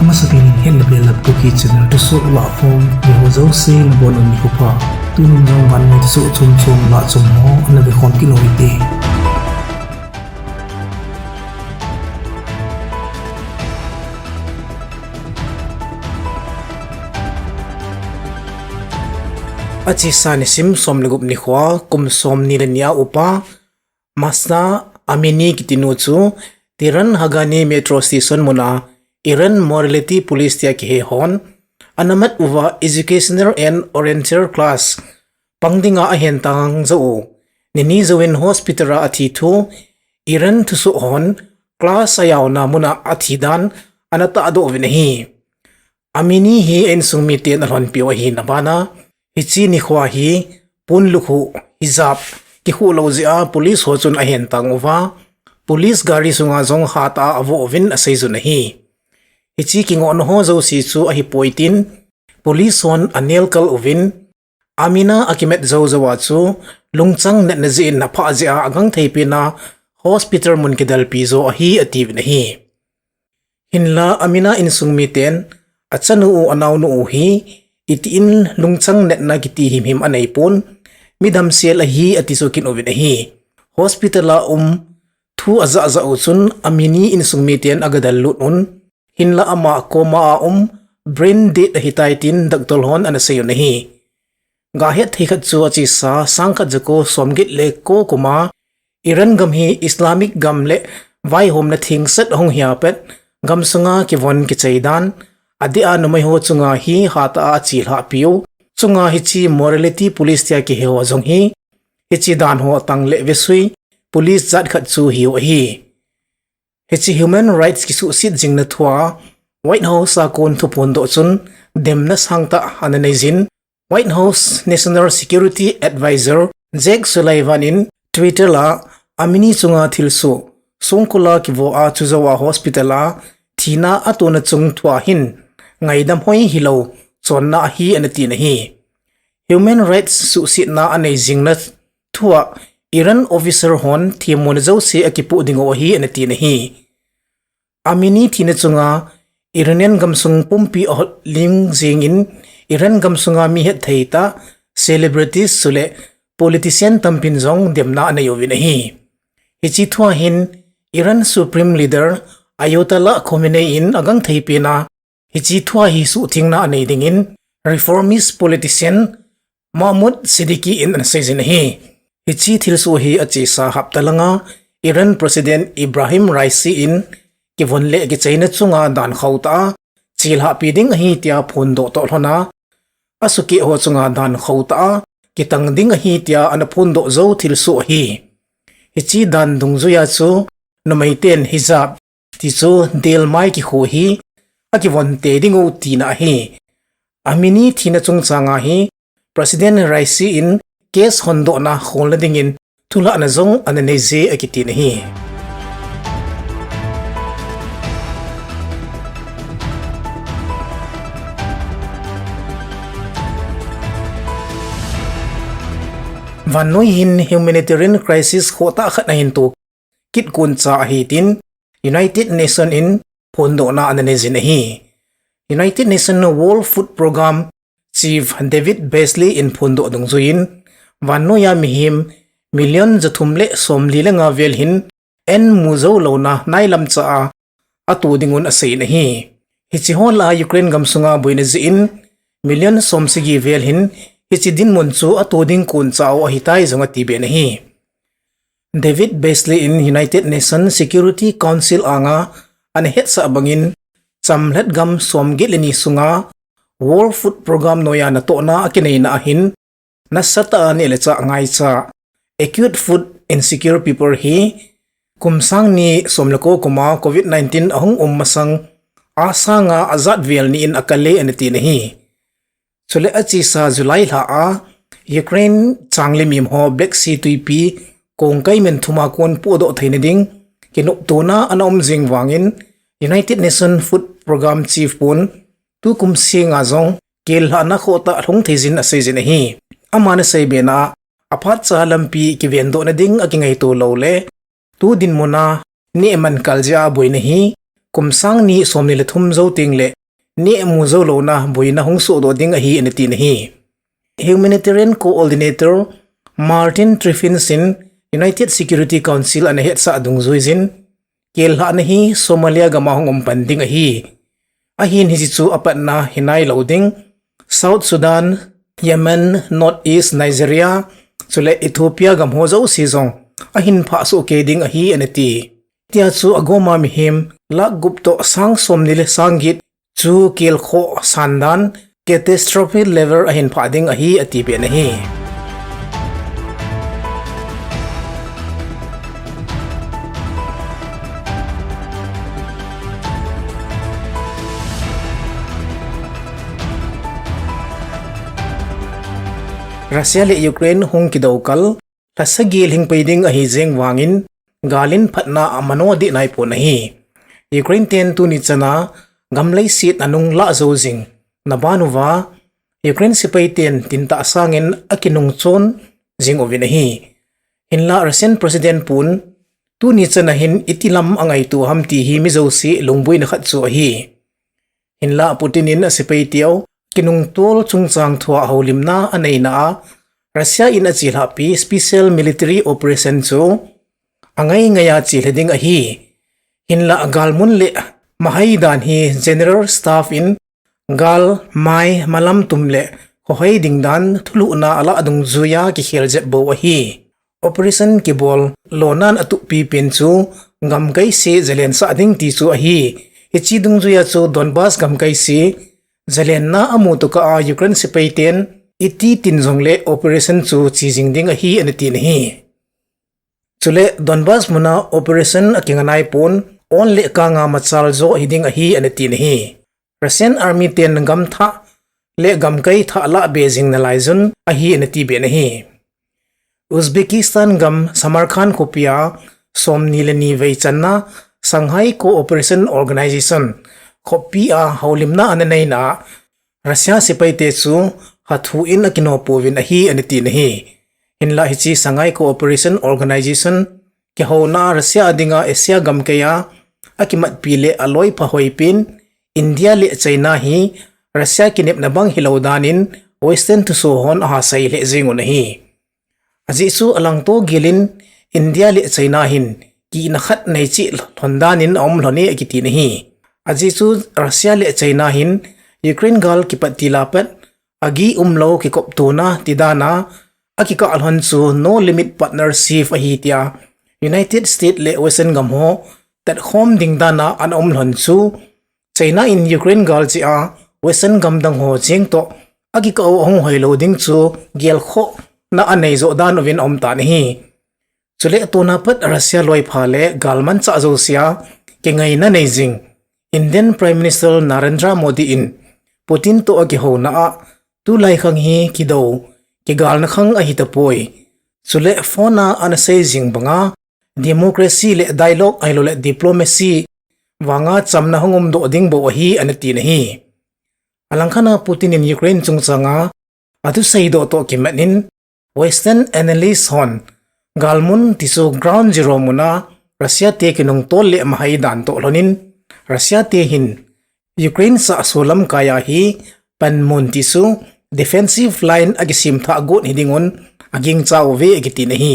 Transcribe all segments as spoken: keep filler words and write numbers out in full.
Amasapen in het le bel a Kuki channel thusoh lah khom, mi ho jouse nabonun nikho pha. Tunin jong vannoi thusoh chom chom lah chom ho ana vekhom kit u hite. Achesa nisim som le gup nikho, kum som ni le ni a upa Mahsa Amini kiti nu chu Tehran Haghani metro station muna Iran morality police tia kihe hon ana mat uva educational and oriental class pang dinga ahen tang jou u, nini jouvin hospital a athi thu Iran thusoh hon class a jaona muna athi dan ana tahdoh uvin ahi. Amini hi a insung miten alhonpiu ahina bana, hiche nikho hi pon lukhuh, hijab, kikhuh lou jeh a police ho chun ahen tang uva, police gari sunga jong hatah a avoh uvin aseijun ahi. Hiche kingohna ho jouse chu ahipoi tin, police hon anelkal uvin, Amina akimat jou jou a chu lungchang natna jeh in aphah jeh a agangthei pen a hospital mun kidalpi jo ahi atiuvin ahi. Hinla Amina insung miten achanu u anaonu u hi itin lungchang natna kiti himhim aneipon, midamsel ahi ati chu kit uvin ahi. Hospital a um thu ajah jah u chun Amini insung miten agadal lut un, hinla ama coma a um, brain dead ahitai tin doctor hon ana seijun ahi. Gahet thei khat chu achesa sangkhat jako somget le ko kuma Iran gam hi Islamic gam le vaihomna thengset ahung hia pet, gamsunga kivon kichei dan, adeh a numei ho chunga hi hatah a achelhahpiu, chunga hiche morality police tia kihe ho jong hi hiche dan ho tang le vesui police jat khat chu hiu ahi. Hiche human rights kisuhset jingna thua White House a kon thuphondoh chun demna sangtah ana neijin, White House National Security Advisor Jake Sullivan in Twitter a Amini chunga thilsoh songkul a kivo a chujou a hospital a thina atona chung thua hin ngaidam hoi hilou chonna ahi ana tin ahi. Human rights suhsetna anei jingna thua Iran officer hon themmona jouse akipoh dingu ahi ana tin ahi. Amini thina chunga Iranian gamsung pumpi ahotling jengin Iran gamsunga mi hetthei tah, celebrities chule politician tampin jong demna anei uvin ahi. Hiche thua hin Iran Supreme Leader Ayatollah Khomeini in agangthei pen a hiche thua hi suhthengna anei dingin reformist politician Mahmoud Siddiqui in ana seijin ahi. Hiche thilsoh hi achesa hapta langa Iran President Ebrahim Raisi in kivon le kicheina chunga dan khotah a chelhahpi ding ahi tia phondoh toh lhona, asukeh ho chunga dan khotah a kitang ding ahi tia ana phondoh jou thilsoh ahi. Hiche dan dungjuia chu numeiten hijab tichu delmai kikhu hi akivon tei dingu tina ahi. Amini thina chungchanga hi President Raisi in case hondohna kholna dingin thulhahna jong ana neije akitin ahi. Vannoi hin humanitarian crisis khohtah khat ahin to kit koncha ahi tin United Nation in phondohna ana neijin ahi. United Nation World Food Programme Chief David Beasley in phondoh dungjuiyin vannoiya mihem million jathum le somli le nga vel hin an mu jou louna nailamcha a ato dingun aseiyin ahi. Hiche ho lah a Ukraine gamsunga boina jeh in million somsagi vel hin hiche dinmun chu ato ding koncha u ahitai jong atiben ahi. David Beasley in United Nations Security Council anga ana hetsah bangin chamlhat gam somget le ni sunga World Food Programme noiya natohna akineina ahin nasatah a neh le chah ngaicha, acute food insecure people hi kum sang ni som le ko kuma covid nineteen ahung um masang a sanga ajat vel ni in akal e ana tin ahi. Chule achesa July lha a Ukraine chang le mim ho Black Sea tuipi kongkai men thuma kon pohdoh theina ding kinoptona ana um jing vangin United Nations Food Programme Chief pun tukum senga jong killhahna khohtah lhung theijin aseijin ahi. Aman aseibe na a, aphatcha lampi kivendohna ding akingaito lou le tu dinmuna nehman kal jeh a boina hi kum sang ni som ni le thum jou teng le neh mu jou louna boina hung sohdoh ding ahi ana tin ahi. Humanitarian Coordinator Martin Triffins in United Security Council ana hetsah dungjuiyin, kel lhahna hi Somalia gam a hung um pan ding ahi. Ahin hiche chu apatna hinai lou ding, South Sudan, Yemen, North East Nigeria, chule Ethiopia gam ho jouse jong ahin phah soh kei ding ahi ana ti. Tia chu agoma mihem lakh gup toh sang som ni le sang get chu kel khoh san dan catastrophe level ahin phah ding ahi ati be ana hi. Russia le Ukraine hung kidou kal, lhasa gel hing pei ding ahi jeng vangin, gal in phatna amano dih nai pon ahi. Ukraine ten tuni chana gam leiset anung lah jou jing na ban uva, Ukraine sepai ten tintah sangin akinung chon jing uvin ahi. Hinlah Russian President pun tuni chana hin iti lam angaito ham ti hi mi jouse lungboina khat chu ahi. Hinlah Putin in asepai teu kinungtol chungchang thua houlimna aneina a, Russia in achelhahpi special military operation chu angai ngai a chelhe ding ahi. Hinlah galmun le mahai dan hi General Staff in gal mai malam tum le khohai ding dan thulhuhna alah dungjuia kikhel jep bou ahi. Operation kibol lonan atuhpi pen chu gamkai se zalen sah ding ti chu ahi. Hiche dungjuia chu Donbas gamkai se zalenna amu tokah a Ukraine sepai ten iti tin jongle operation chu che jing ding ahi ana tin ahi. Chule Donbas muna operation akinga nai pon, on le kanga machal jo hiding ahi ana tin ahi. Russian Army ten gam thah le gamkai thah lah be jing nalai jun ahi ana ti be ana hi. Uzbekistan gam Samarkand khopia som ni le ni vei channa Shanghai Cooperation Organization khopia houlimna ana neina Russia sepai te chu hathu in akinopouvin ahi ana tin ahi. Hinlah hiche Shanghai Cooperation Organization kihouna Russia dinga Asia gamkai a akimatpi le aloi pha hoipen India le China hi Russia kinepna bang hilou danin Western thuso hon ahasei lheh jeng un ahi. Ajeh chu alangto gelin India le China hin kihna khat nei cheh lhon danin aum lhon e akiti na hi. Ajeh chu Russia le China hin Ukraine gal kipat tila pat agih umlou kikoptona ti dana akikah lhon chu no limit partnership ahi tia United States le Western gam ho tatkhom ding dana ana um lhon chu China in Ukraine gal cheh a Western gam dang ho cheng toh akikah u ahung hoilou ding chu gelkhohna anei joh dan uvin aum tan ahi. Chule tuna pat Russia loipha le galmanchah jousea kingaina nei jing Indian Prime Minister Narendra Modi in Putin toh akihouna a tulai khang hi kidou kigalna khang ahitapoi. Chule phone a ana sei jing banga democracy le dialogue ahilouleh diplomacy vanga chamna hung umdoh ding bou ahi ana ti na hi. Alangkhat a Putin in Ukraine chungchanga athusei doh toh kimat in Western analyst hon galmun ti chu ground zero muna Russia te kinungtol le mahai dan toh lhonin Russia te hin Ukraine sahso lamkai a hi panmun ti chu defensive line akisem thah got hiding un agingcha uve akiti na hi.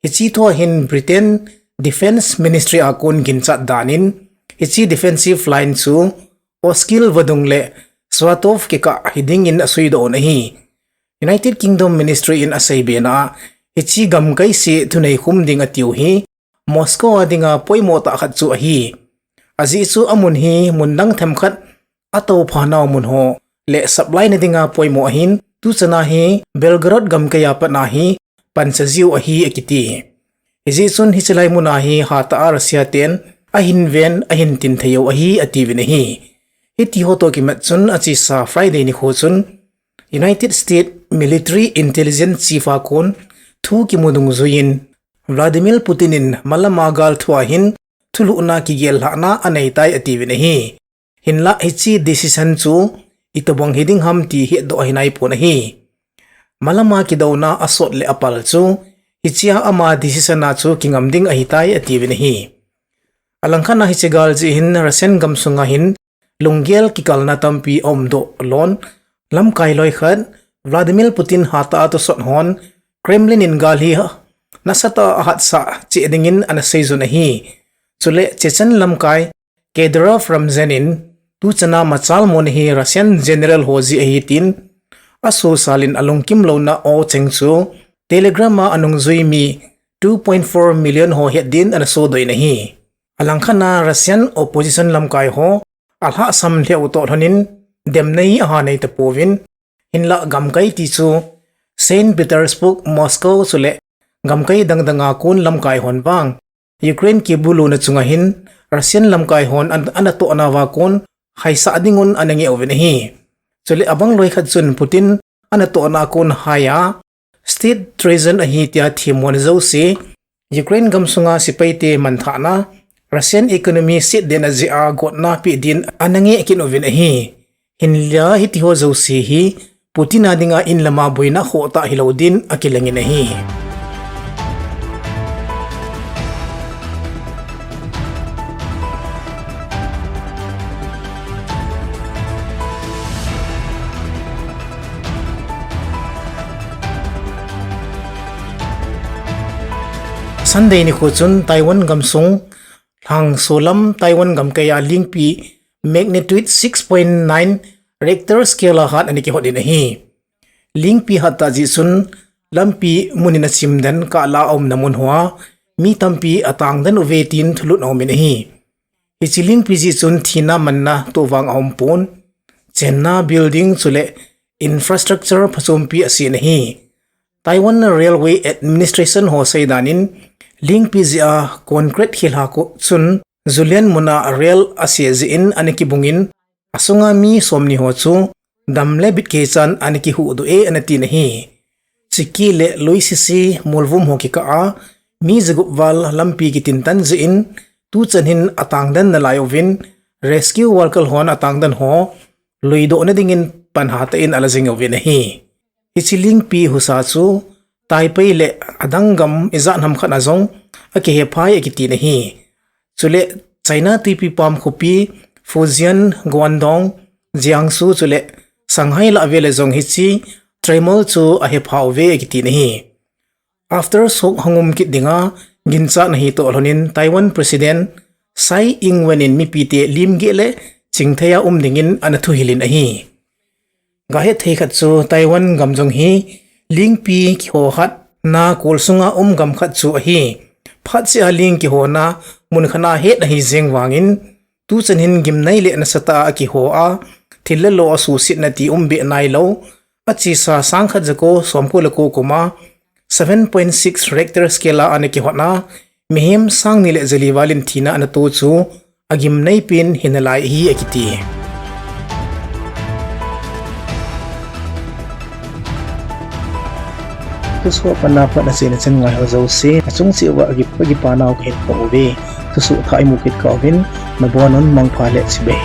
Hiche thua hin Britain Defence Ministry a kon ginchat danin hiche defensive line chu Oskil vadung le Svatov kikah hidingin asuidoh un ahi. United Kingdom Ministry in asei bena a hiche gamkai se thunei khum ding atiu hi Moscow a dinga poimo tah khat chu ahi. Ajeh chu amun hi mun dang themkhat atoupha nau mun ho le supply na dinga poimo ahin tuchana hi Belgorod gamkai a pat a hi pancha jiu ahi akiti. Hijeh chun hiche lai muna hi hatah a Russia ten ahin ven ahin tin thei u ahi atiuvin ahi. Hiti ho toh kimat chun achesa Friday nikho chun United States Military Intelligence Chief a kon thu kimu dungjuiyin Vladimir Putin in malama gal thua hin thulhuhna kigel lhahna aneitai atiuvin ahi. Hinlah hiche decision chu itobang hiding ham ti hetdoh ahi naipon ahi. Malama kidouna asot le apal chu hichea ama decision a chu kingam ding ahitai atiuvin ahi. Alangkhat a hiche gal jeh hin Russian gamsunga hin lunggel kikalna tampi aumdoh lon, lamkai loi khat Vladimir Putin hatah a tosot hon Kremlin in gal hi nasatah a ahatsah cheh dingin ana seijun ahi. Chule Chechen lamkai Kadyrov Ramzan in tuchana machal mona hi Russian general ho jeh ahi tin, asosalin alungkim louna aw cheng chu Telegram a anungjui mi two point four million ho het din ana sodoh in ahi. Alangkhat a Russian opposition lamkai ho alhahsam lheh u toh lhonin demna hi aha nei tapouvin, hinlah gamkai ti chu Saint Petersburg, Moscow chule gamkai dangdanga kon lamkai hon vang Ukraine kibuluna chunga hin Russian lamkai hon an, anatohna uva kon haisah dingun ana ngeh uvin ahi. Chule abang loi khat chun Putin anatohna kon haiya state treason ahi tia themmo jouse, Ukraine gamsunga sepaite manthahna, Russian economy setdena jeh a gotna peh din ana ngeh kit uvin ahi. Hinlah hitiho jouse hi Putin a dinga in lama boina khohtah hilou din akilangin ahi. Sunday nikho chun Taiwan gamsung lhangsolam Taiwan gamkaiya lingpi magnitude six point nine Richter scale a hat ana kihot in ahi. Lingpi hattah jeh chun lampi mun in achimden, kahlah a umna mun hoa mi tampi atangden uve tin thulut aumin ahi. Hiche lingpi jeh chun thina manna toh vang aumpon, chenna building chule infrastructure phachompi asen ahi. Taiwan Railway Administration ho seidan in lingpi jeh a concrete khilha ko chun Julian muna rail ase jeh in ana kibungin, asunga mi somni ho chu damle bitkei chan ana kihuhdoh e ana tin ahi. Chiki le lui sisi molvum ho kikah a mi jagup val lampi kitintan jeh in tuchan hin atangden nalai uvin, rescue worker hon atangden ho luidohna dingin panhatah in ala jing uvin ahi. Hiche lingpi husa chu Taipei le adang gam ijat ham khat a jong akihephai akitin ahi. Chule China tuipi pam khopi Fujian, Guangdong, Jiangsu chule Shanghai lah vele jong hiche tremor chu ahephauve akitin ahi. Aftershock hung um kit dinga ginchatna hitoh lhonin Taiwan President Tsai Ing-wen in mipite limgeh le chingthei a um dingin ana thuhilin ahi. Gahet thei khat chu Taiwan gam jong hi lingpi kiho hatna kolsunga um gam khat chu ahi. Phatsea ling kihona mun khat a het ahi jeng vangin, tuchan hin gimnei le nasatah a kiho a, thil le lo asuhsetna ti umbeh nailou, achesa sangkhat jako somko le ko kuma seven point six Richter scale a ana kihotna, mihem sangni le jali val in thina ana to chu agimneipen hinalai ahi akiti. Thusoh panna pat achaina chan ngaiho jouse, achung cheh uva akipa, akipa nau kahin phong uve. Thusoh thah imu kit kah uvin, nabonun mangpha le chibai.